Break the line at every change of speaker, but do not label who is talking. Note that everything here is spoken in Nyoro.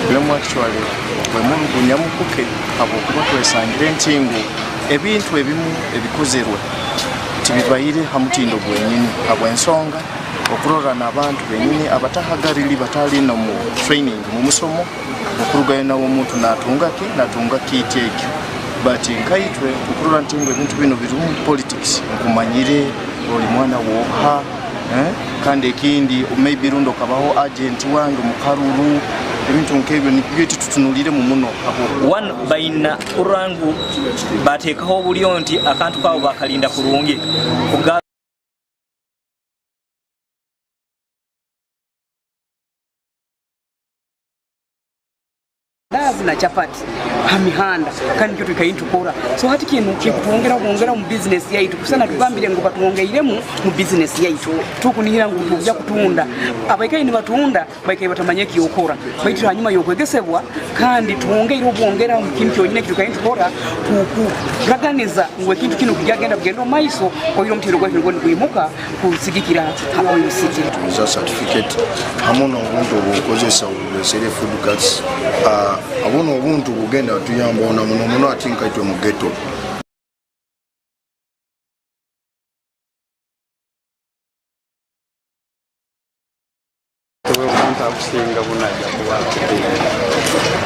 Bulemu actually bwemurugunya mukuke, habwokuba twesangire nti ngu ebintu ebimu ebikozerwe tibibaire ha mutindo gwenyini, habw'ensonga okurora n'abantu benyini abatahagarili batali nomu training, mu musomo okurugayo nawe omuntu natunga ki, natunga kiiti ekyo. But nkaitwe okurora nti ngu ebintu binu birimu politics, nkumanyire oli mwana woha, eh? Kandi ekindi maybe rundi okabaho agent wange mukaruru, ebintu nkebyo nibyo titutunuliremu muno.
One, baina kurora ngu bateekaho obulyo nti akantu kaabo bakalinda kurungi.
Ndazi na chapati ha mihanda, kandi nikyo twikaire nitukora. So hati kinu kikutwongera bwongera mu bizinesi yaitu, kusana tugambire ngu batwongeiremu mu bizinesi yaitu. Tukunihira ngu tujja kutunda. Abaikaire nibatunda baikaire batamanya ekyokora, baitu hanyuma y'okwegesebwa kandi twongeire obwongera mu kintu kyonyini ekitukaire nitukora, kuraganiza ngu ekintu kinu kijagenda kugenda omu maiso, oire omutindo gwaitu nigwo nigwimuka kusigikira ha Oil City.
Tuliza certificate hamu n'obuntu obukozesa obulesere food carts, abuno obuntu bugenda tuyamba ona muno muno ati nkaitwe mu ghetto.
Omuntu akusinga buno ajja kuba akuteera.